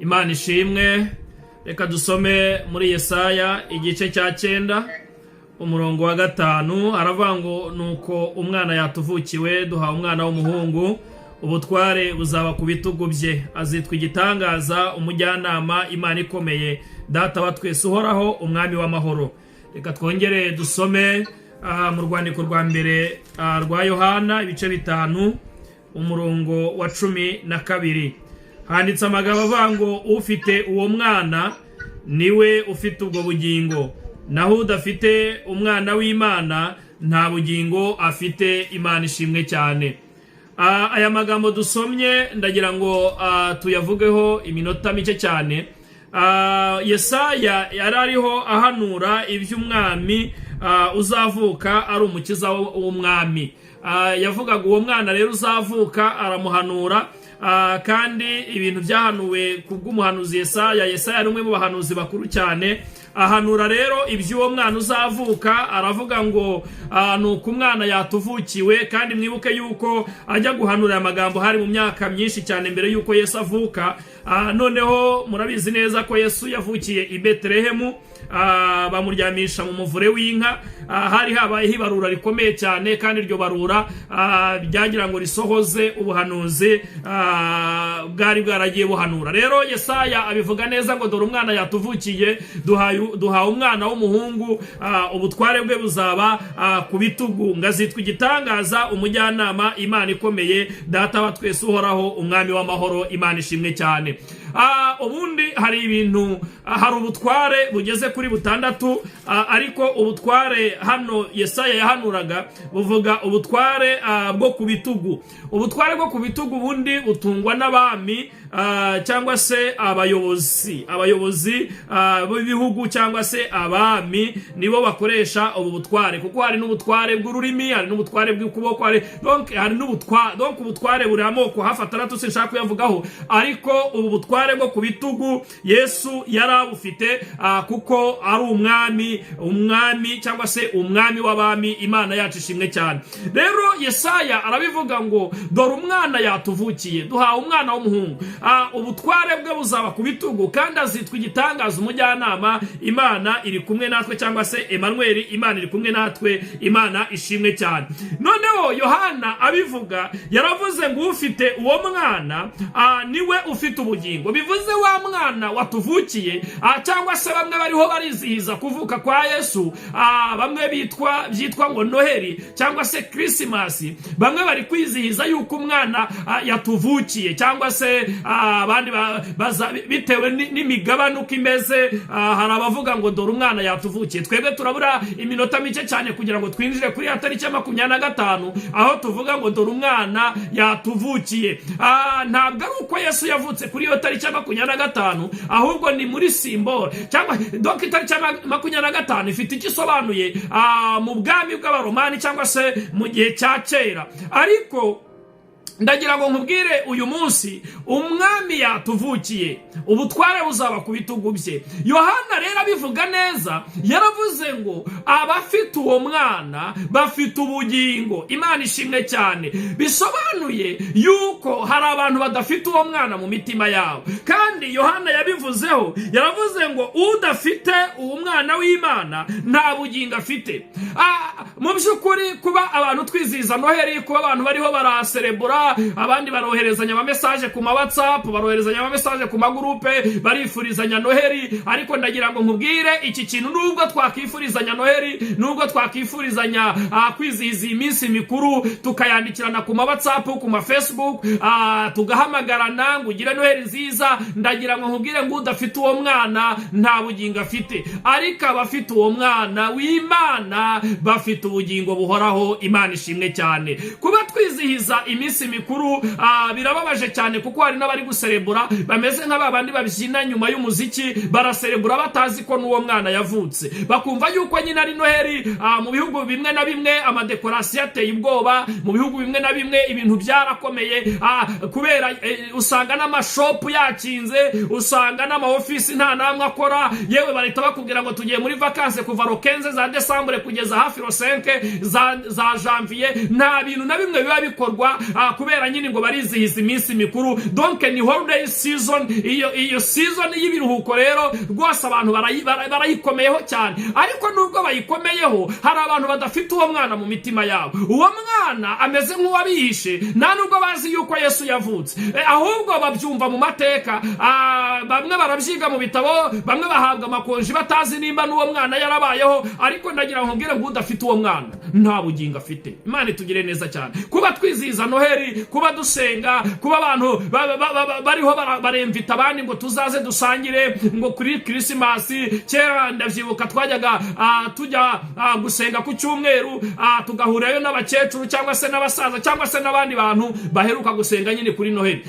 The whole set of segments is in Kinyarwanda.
Imana ishimwe. Reka dusome muri Yesaya igice cya 9, umurongo wa 5. Aravuga ngo: "Nuko umwana yatuvukiwe, duhawe umwana w'umuhungu, ubutware buzaba ku bitugu bye, azitwa Igitangaza, Umujyanama, Imana ikomeye, Data wa twese uhoraho, Umwami w'amahoro." Reka twongere dusome mu rwandiko rwa mbere rwa Yohana, ibice 5, umurongo wa 12. Handitse amagambo avuga ngo: "Ufite uwo mwana niwe ufite ubwo bugingo, naho udafite Umwana w'Imana nta bugingo afite." Imana ishimwe cyane. Aya magambo dusomye ndagira ngo tuyavugeho iminota mike cyane. Yesaya yari ariho ahanura iby'umwami uzavuka ari umukiza w'umwami. Yavugaga uwo mwana rero uzavuka, aramuhanura. Kandi ibintu byahanuwe ku bw'umuhanuzi Yesaya. Yesaya ari umwe mu bahanuzi bakuru cyane. Ahanura rero iby'uwo mwana uzavuka, aravuga ngo ni uko umwana yatuvukiwe. Kandi mwibuke yuko ajya guhanura aya magambo hari mu myaka myinshi cyane mbere yuko Yesu avuka. Noneho murabizi neza ko Yesu yavukiye i Betelehemu, bamuryamisha mu muvure w'inka. Hari habayeho ibarura rikomeye cyane, kandi iryo barura ryagira ngo risohoze ubuhanuzi bwari bwaragiye buhanura. Rero Yesaya abivuga neza ngo: "Dore umwana yatuvukiye, duhawe umwana w'umuhungu, ubutware bwe buzaba ku bitugu, ngo azitwa Igitangaza, Umujyanama, Imana ikomeye, Data wa twese uhoraho, Umwami w'amahoro." Imana ishimwe cyane. Ubundi hari ibintu, hari ubutware bugeze kuri butandatu, ariko ubutware hano Yesaya yahanuraga buvuga ubutware bwo ku bitugu. Ubutware bwo ku bitugu ubundi butungwa n'abami cyangwa se abayobozi b'ibihugu cyangwa se abami, nibo bakoresha ubu butware, kuko hari n'ubutware bw'ururimi, hari n'ubutware bw'ukuboko, hari donc hari n'ubutware, donc ubutware buri amoko hafi atandatu, sinshaka kuyavugaho. Ariko ubu butware bwo ku bitugu Yesu yari abufite, kuko ari umwami cyangwa se umwami w'abami. Imana yacu ishimwe cyane. Rero Yesaya arabivuga ngo: "Dore umwana yatuvukiye, duhawe umwana w'umuhungu, ubutware bwe buzaba ku bitugu, kandi azitwa Igitangaza, Umujyanama, Imana iri kumwe natwe", cyangwa se Emmanuel, Imana iri kumwe natwe. Imana ishimwe cyane. Noneho Yohana abivuga yaravuze ngo: "Ufite uwo mwana niwe ufite ubugingo." Bivuze wa mwana watuvukiye, cyangwa se bamwe bariho barizihiza kuvuka kwa Yesu, bamwe bitwa byitwa ngo Noheli cyangwa se Kirisimasi, bamwe bari kwizihiza yuko umwana yatuvukiye, cyangwa se abandi bitewe n'imigabane uko imeze, hari abavuga ngo: "Dore umwana yatuvukiye." Twebwe turabura iminota mike cyane kugira ngo twinjire kuri ya tariki ya 25, aho tuvuga ngo: "Dore umwana yatuvukiye." Ntabwo ari uko Yesu yavutse kuri iyo tariki ya 25, ahubwo ni muri symbole, cyangwa donc itariki ya 25 ifite icyo isobanuye mu bwami bw'Abaromani cyangwa se mu gihe cya kera. Ariko ndagira ngo nkubwire uyu munsi: umwami yatuvukiye, ubutware buzaba ku bitugu bye. Yohana rero abivuga neza yaravuze ngo: "Abafite uwo mwana bafite ubugingo." Imana ishimwe cyane. Bisobanuye yuko hari abantu badafite uwo mwana mu mitima yabo. Kandi Yohana yabivuzeho, yaravuze ngo: "Udafite uwo mwana w'Imana nta bugingo afite." Mu by'ukuri, kuba abantu twizihiza Noheli, kuba abantu bariho baraserebura, abandi baroherezanya amamessage ku ma WhatsApp, baroherezanya amamessage ku magroupe, barifurizanya Noheli, ariko ndagira ngo nkubwire iki kintu: nubwo twakifurizanya Noheli, nubwo twakifurizanya kwizihiza iyi minsi mikuru, tukayandikirana ku ma WhatsApp, ku ma Facebook, tugahamagarana ngo ugire Noheli nziza, ndagira ngo nkubwire ngo udafite uwo mwana nta bugingo afite. Ariko abafite uwo mwana w'Imana bafite ubugingo buhoraho. Imana ishimwe cyane. Kuba twizihiza iminsi mikuru birababaje cyane, kuko hari n'abari guserebura bameze nk'aba bandi babyina nyuma y'umuziki. Baraserebura batazi ko n'uwo mwana yavutse, bakumva yuko nyine ari Noheli. Mu bihugu bimwe na bimwe amadécoration ateye ubwoba, mu bihugu bimwe na bimwe ibintu byarakomeye, kubera usanga n'amashop yakinze, usanga n'amaofisi nta namwe akora. Yewe, bahita bakubwira ngo tugiye muri vacances kuva le 15 za décembre kugeza hafi le 5 za janvier. Nta bintu na bimwe biba bikorwa. Kubera nyine ngo barizihiza iminsi mikuru, donc ni holiday season. Iyo season y'ibiruhuko rero rwose abantu barayikomeyeho cyane. Ariko nubwo bayikomeyeho, hari abantu badafite uwo mwana mu mitima yabo. Uwo mwana ameze nk'uwabihishe. Nta nubwo bazi yuko Yesu yavutse, ahubwo babyumva mu mateka. Bamwe barabyiga mu bitabo, bamwe bahabwa amakonji batazi nimba n'uwo mwana yarabayeho. Ariko ndagira ngo nkubwire ngo udafite uwo mwana nta bugingo afite. Imana itugire neza cyane. Kuba twizihiza Noheli, kuba dusenga, kuba abantu bariho baremvita abandi ngo tuzaze dusangire ngo kuri Kirisimasi. Kera ndabyibuka twajyaga tujya gusenga ku cyumweru, tugahurirayo n'abakecuru cyangwa se n'abasaza cyangwa se n'abandi bantu baheruka gusenga nyine kuri Noheli,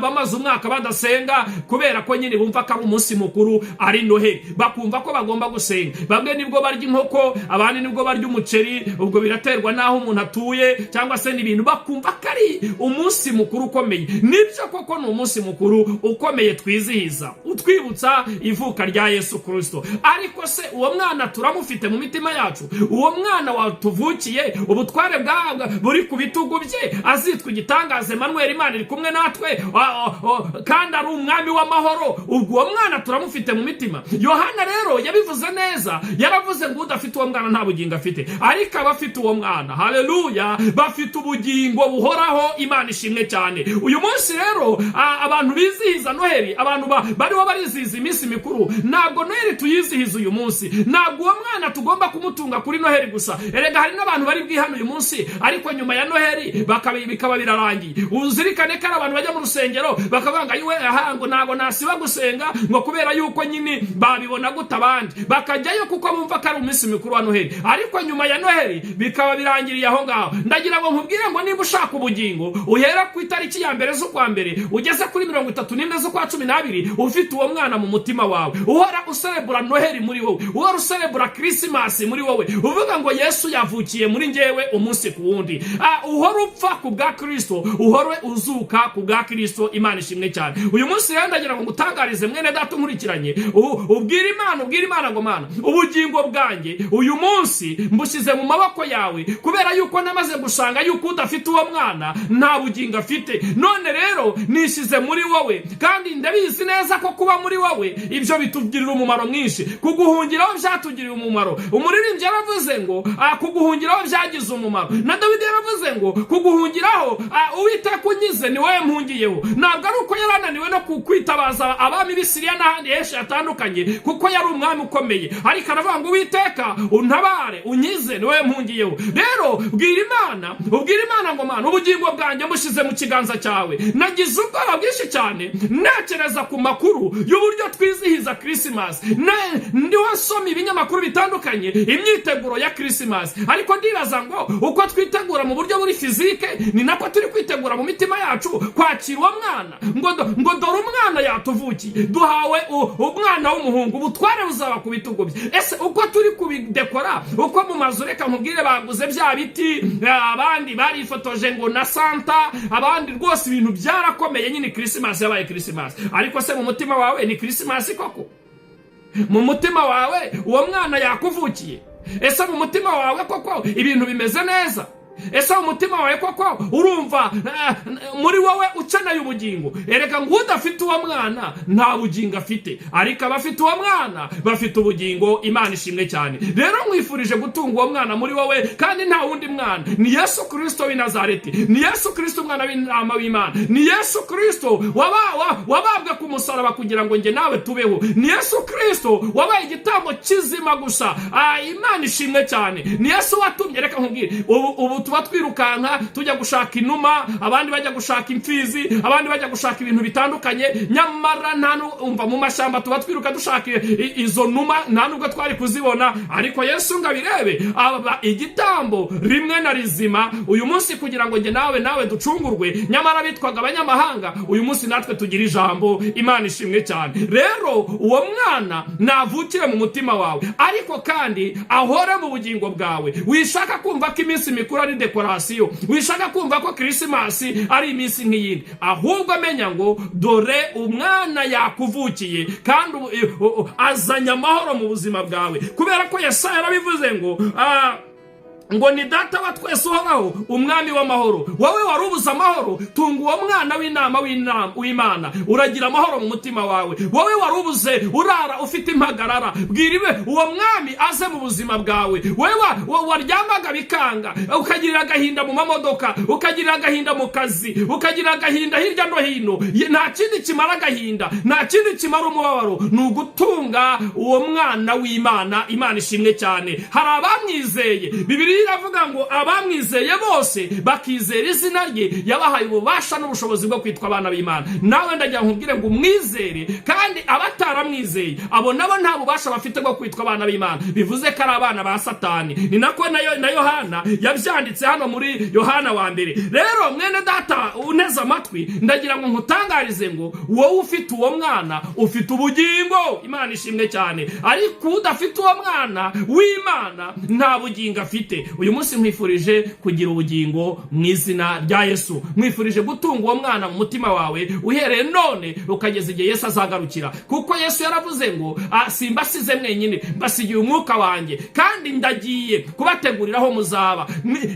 bamaze umwaka badasenga, kubera ko nyine bumva ko ari umunsi mukuru, ari Noheli, bakumva ko bagomba gusenga. Bamwe nibwo barya inkoko, abandi nibwo barya umuceri. Ubwo biraterwa n'aho umuntu atuye cyangwa se n'ibintu, bakumva ko ari umunsi mukuru ukomeye. Nibyo koko ni umunsi mukuru ukomeye twizihiza, utwibutsa ivuka rya Yesu Kirisito. Ariko se uwo mwana turamufite mu mitima yacu? Uwo mwana watuvukiye, ubutware bwa buri ku bitugu bye, azitwa igitangaza, Emmanuel, Imana iri kumwe natwe, kandi ari umwami w'amahoro, ubwo uwo mwana turamufite mu mitima? Yohana rero yabivuze neza, yaravuze ngo udafite uwo mwana nta bugingo afite. Ariko abafite uwo mwana, haleluya, bafite ubugingo buhoraho. Imana ishimwe cyane. Uyu munsi rero abantu bizihiza Noheli, abantu bariho barizihiza iminsi mikuru, ntabwo Noheli tuyizihiza uyu munsi. Ntabwo uwo mwana tugomba kumutunga kuri Noheli gusa. Erega hari n'abantu bari bwihane uyu munsi, ariko nyuma ya Noheli bikaba birarangiye. Uzirikane ko ari abantu bajya mu rusengero bakavuga ngo ayiwe, aha, ngo ntabwo nasiba gusenga, ngo kubera yuko nyine babibona gute abandi. Bakajyayo kuko bumva ko ari umunsi mukuru wa Noheli, ariko nyuma ya Noheli bikaba birangiriye aho ngaho. Ndagira ngo nkubwire ngo niba ushaka ubugingo, uhera ku itariki ya 1 z'ukwa mbere ugeze kuri 31 z'ukwa 12 ufite uwo mwana mu mutima wawe, uhora userebura Noheli muri wowe, uhora userebura Kirisimasi muri wowe, uvuga ngo Yesu yavukiye muri njyewe umunsi ku wundi. Uhora upfa ku bwa Kirisito, uhora uzuka ku bwa Kirisito. Imana ishimwe cyane. Uyu munsi rero ndagira ngo ngutangarize, mwene data unkurikiranye, ubwire Imana, ubwire Imana ngo: "Mana, ubugingo bwanjye uyu munsi mbushyize mu maboko yawe, kubera yuko namaze gusanga yuko udafite uwo mwana nta bugingo afite. None rero nishyize muri wowe, kandi ndabizi neza ko kuba muri wowe ibyo bitugirira umumaro mwinshi." Kuguhungiraho byatugiriye umumaro. Umuririmbyi yaravuze ngo kuguhungiraho byagize umumaro. Na Dawidi yaravuze ngo kuguhungiraho, Uwiteka unkize, ni wowe mpungiyeho. Ntabwo ari uko yari ananiwe no kwitabaza abami b'i Siriya n'ahandi henshi hatandukanye, kuko yari umwami ukomeye, ariko aravuga ngo: "Uwiteka untabare, unkize, ni wowe mpungiyeho." Rero bwira Imana, ubwira Imana ngo: "Mana, ubugingo bwanjye mbushyize mu kiganza cyawe." Nagize ubwoba bwinshi cyane ntekereza ku makuru y'uburyo twizihiza Kirisimasi. Ndiho nsoma ibinyamakuru bitandukanye, imyiteguro ya Kirisimasi, ariko ndibaza ngo uko twitegura mu buryo buri physique, ni nako turi kwitegura mu mitima yacu kwakira uwo mwana? Ngo dore umwana yatuvukiye, duhawe umwana w'umuhungu, ubutware buzaba ku bitugu bye. Ese uko turi kubidekora, uko mu mazu, reka nkubwire, baguze bya biti, abandi barifotoje ngo na Santa, abandi rwose ibintu byarakomeye nyine, Kirisimasi yabaye Kirisimasi. Ariko se mu mutima wawe ni Kirisimasi koko? Mu mutima wawe uwo mwana yakuvukiye? Ese mu mutima wawe koko ibintu bimeze neza? Ese mu mutima wawe koko urumva muri wowe ukeneye ubugingo? Erega ngo udafite uwo mwana nta bugingo afite, ariko abafite uwo mwana bafite ubugingo. Imana ishimwe cyane. Rero nkwifurije gutunga uwo mwana muri wowe, kandi nta wundi mwana, ni Yesu Kirisito w'i Nazareti, ni Yesu Kirisito umwana w'intama w'Imana, ni Yesu Kirisito wabambwe ku musaraba kugira ngo njye nawe tubeho, ni Yesu Kirisito wabaye igitambo kizima gusa. Imana ishimwe cyane. Ni Yesu watumye, reka nkubwire, ubu tuba twirukanka tujya gushaka inuma, abandi bajya gushaka imfizi, abandi bajya gushaka ibintu bitandukanye, nyamara nta umva, mu mashyamba tuba twiruka dushaka izo numa, nta nubwo twari kuzibona. Ariko Yesu ngo abirebe, aba igitambo rimwe na rizima uyu munsi kugira ngo njye nawe ducungurwe. Nyamara bitwaga abanyamahanga, uyu munsi natwe tugira ijambo. Imana ishimwe cyane. Rero uwo mwana navukire mu mutima wawe, ariko kandi ahore mu bugingo bwawe. Wishaka kumva ko iminsi mikuru ari décoration, wishaka kumva ko Kirisimasi ari iminsi nk'iyindi, ahubwo menya ngo dore umwana yakuvukiye, kandi azanye amahoro mu buzima bwawe, kubera ko Yesaya yarabivuze ngo Ngo ni Data wa twese uhoraho, Umwami w'amahoro. Wowe wari ubuze amahoro, tunga uwo mwana w'inama w'Imana, uragira amahoro mu mutima wawe. Wowe wari ubuze, urara ufite impagarara, bwira iwe uwo mwami aze mu buzima bwawe. Wowe waryamaga bikanga, ukagirira agahinda mu mamodoka, ukagirira agahinda mu kazi, ukagirira agahinda hirya no hino, nta kindi kimara agahinda, nta kindi kimara umubabaro, ni ugutunga uwo mwana w'Imana. Imana ishimwe cyane. Hari abamwizeye. Bibiliya iravuga ngo abamwizeye bose bakizera izina rye, yabahaye ububasha n'ubushobozi bwo kwitwa abana b'Imana. Nawe ndagira nkubwire ngo umwizere. Kandi abataramwizeye, abo nabo nta bubasha bafite bwo kwitwa abana b'Imana, bivuze ko ari abana ba Satani. Ni nako na Yohana yabyanditse hano muri Yohana wa mbere. Rero mwene data uneze amatwi, ndagira ngo nkutangarize ngo wowe ufite uwo mwana ufite ubugingo. Imana ishimwe cyane. Ariko udafite uwo mwana w'Imana nta bugingo afite. Uyu munsi nkwifurije kugira ubugingo mu izina rya Yesu. Nkwifurije gutunga uwo mwana mu mutima wawe uhereye none ukageza igihe Yesu azagarukira, kuko Yesu yaravuze ngo: "Simbasize mwenyine, mbasigiye umwuka wanjye, kandi ndagiye kubategurira aho muzaba."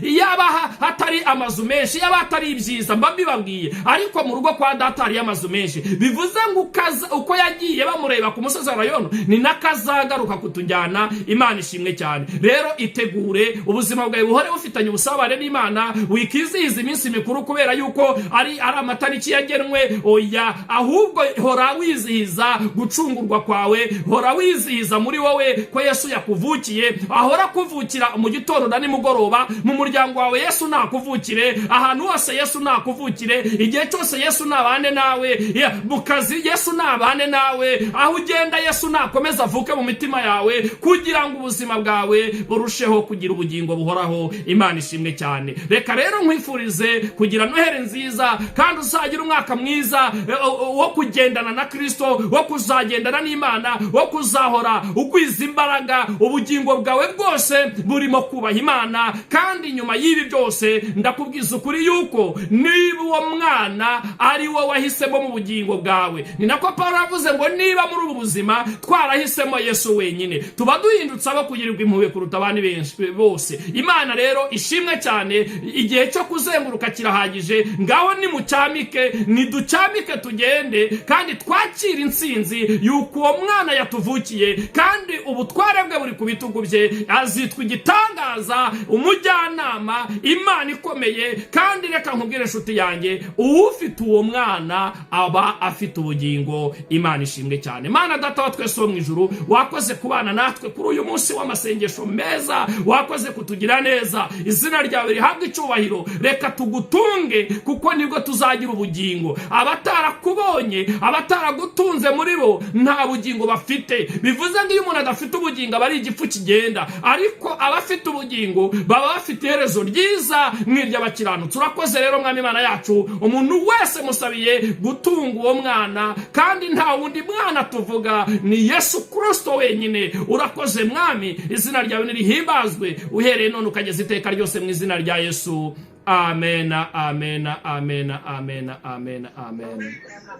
Yaba hatari amazu menshi, yaba hatari ibyiza, mba mbibabwiye, ariko mu rugo kwa Data hariyo amazu menshi. Bivuze ngo uko yagiye bamureba ku musozi wa Elayono, ni nakazagaruka kutujyana. Imana ishimwe cyane. Rero itegure ubuzima bwawe buhore bufitanye ubusabane n'Imana. Wikizihiza iminsi mikuru kubera yuko ari amatariki yagenwe, oya. Ahubwo hora wizihiza gucungurwa kwawe, hora wizihiza muri wowe ko Yesu yakuvukiye. Ahora kuvukira mu gitondo na nimugoroba. Mu muryango wawe Yesu nakuvukire, ahantu hose Yesu nakuvukire, igihe cyose Yesu nabane nawe, mu kazi Yesu nabane nawe, aho ugenda Yesu nakomeza avuke mu mitima yawe, kugira ngo ubuzima bwawe burusheho kugira ubugingo buhoraho. Imana ishimwe cyane. Reka rero nkwifurize kugira Noheli nziza, kandi uzagira umwaka mwiza wo kugendana na Kirisito, wo kuzagendana n'Imana, wo kuzahora ugwiza imbaraga, ubugingo bwawe bwose burimo kubaha Imana. Kandi nyuma y'ibi byose, ndakubwiza ukuri yuko niba uwo mwana ari wo wahisemo mu bugingo bwawe, ni nako Paul yavuze ngo niba muri ubu buzima twarahisemo Yesu wenyine, tuba duhindutse abo kugirirwa impuhwe kuruta abandi benshi bose. Imana rero ishimwe cyane. Igihe cyo kuzenguruka kirahagije. Ngaho nimucyamike, niducyamike tugende kandi twakire intsinzi yuko uwo mwana yatuvukiye, kandi ubutware bwe buri ku bitugu bye. Azitwa Igitangaza, Umujyanama, Imana ikomeye. Kandi reka nkubwire inshuti yanjye, uwufite uwo mwana aba afite ubugingo. Imana ishimwe cyane. Mana Data wa twese wo mu ijuru, wakoze kubana natwe kuri uyu munsi w'amasengesho meza, wakoze kutugira neza. Izina ryawe rihabwe icyubahiro. Reka tugutunge, kuko nibwo tuzagira ubugingo. Abatarakubonye, abataragutunze muri bo nta bugingo bafite. Bivuze ngo iyo umuntu adafite ubugingo aba ari igifu kigenda, ariko abafite ubugingo baba bafite iherezo ryiza nk'iry'abakiranutsi. Urakoze rero, Mwami Imana yacu. Umuntu wese musabiye gutunga uwo mwana, kandi nta wundi mwana tuvuga, ni Yesu Kirisito wenyine. Urakoze Mwami, izina ryawe nirihimbazwe uhereye none ukageza iteka ryose, mu izina rya Yesu. Amena, amena, amena, amena, amena, amen.